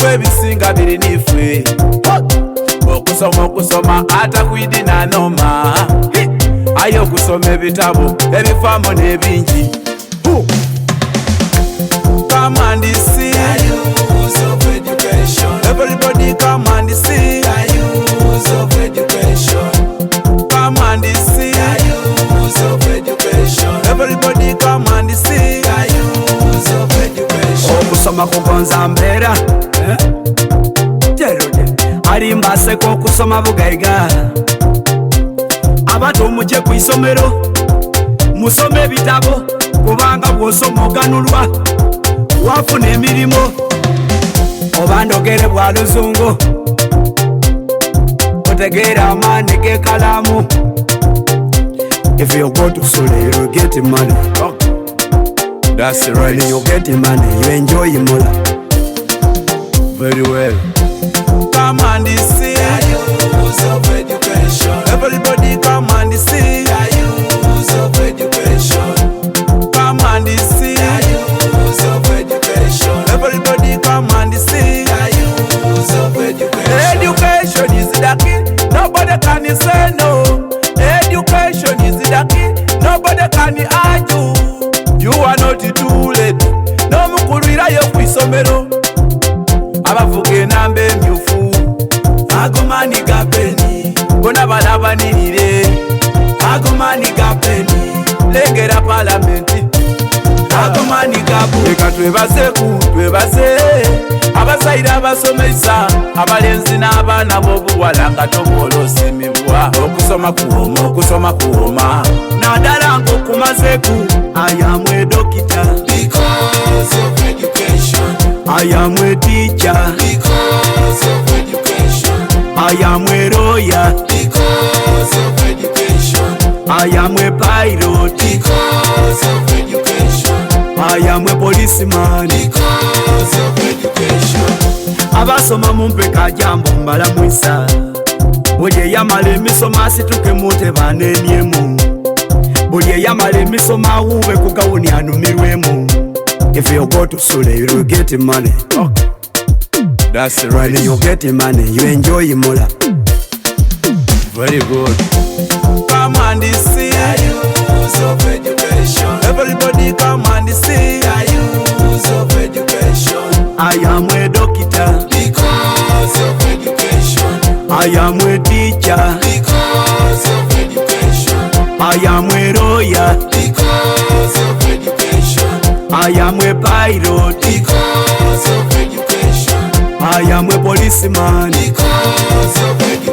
Ebizibu ebisinga biri niffe. Okusoma, okusoma atakwidi nanoma. Aye okusoma ebitabo ebifaamu n'ebingi. Come and see The use of education. Everybody come and see. The use of education. Come and see. The use of education. Everybody come and see. The use of education. Okusoma kugonza mbeera, eh? Jerode alimbaseko okusoma bugaiga. Abato mujje ku isomero musome ebitabo, kubanga bw'osoma oganulwa, wafuna emirimu oba ndogere bwa luzungu, otegeera amaani g'ekalamu. If you go to school, you get money. That's right. When you get money, you enjoy more. Very well. Come and see. The use of education. Everybody come and see. The use of education. Come and see. The use of education. Everybody come and see. The use of education. Education is the key. Nobody can say no. Education is the key. Nobody can argue. You are not too late. N'omukulwirayo ku isomero. Abavuga enamba emyufu. Ago maani ga peni. Bonna balabanirire. Ago maani ga peni. Lengera palamenti. Ago maani ga bu. Leka twebazeku, twebaze abazaire abasomesa abalenzi n'abaana b'obuwala nga tobola osimibwa. Okusoma kuwoma, okusoma kuwoma. Naddala ng'okumazeeku. I am a doctor. Because of education. I am a teacher. Because of education. I am a lawyer. Because of education. I am a pilot. Because of education. I am a policeman. Because of education. Abasoma mumpe kajambo mbalamwisa. Buli eyamala emisomo asituke mutebaneemyemu. Buli eyamala emisomo awuube ku gawuni anumirwemu. If you go to school, you will get money. That's When you get money, you enjoy more. Very good. Come and see. The use of education. Everybody come and see. The use of education. I am a doctor. Because of education. I am a teacher. Because of education. I am a lawyer. Because of education. I am a pilot. Because of education. I am a policeman. Because of education.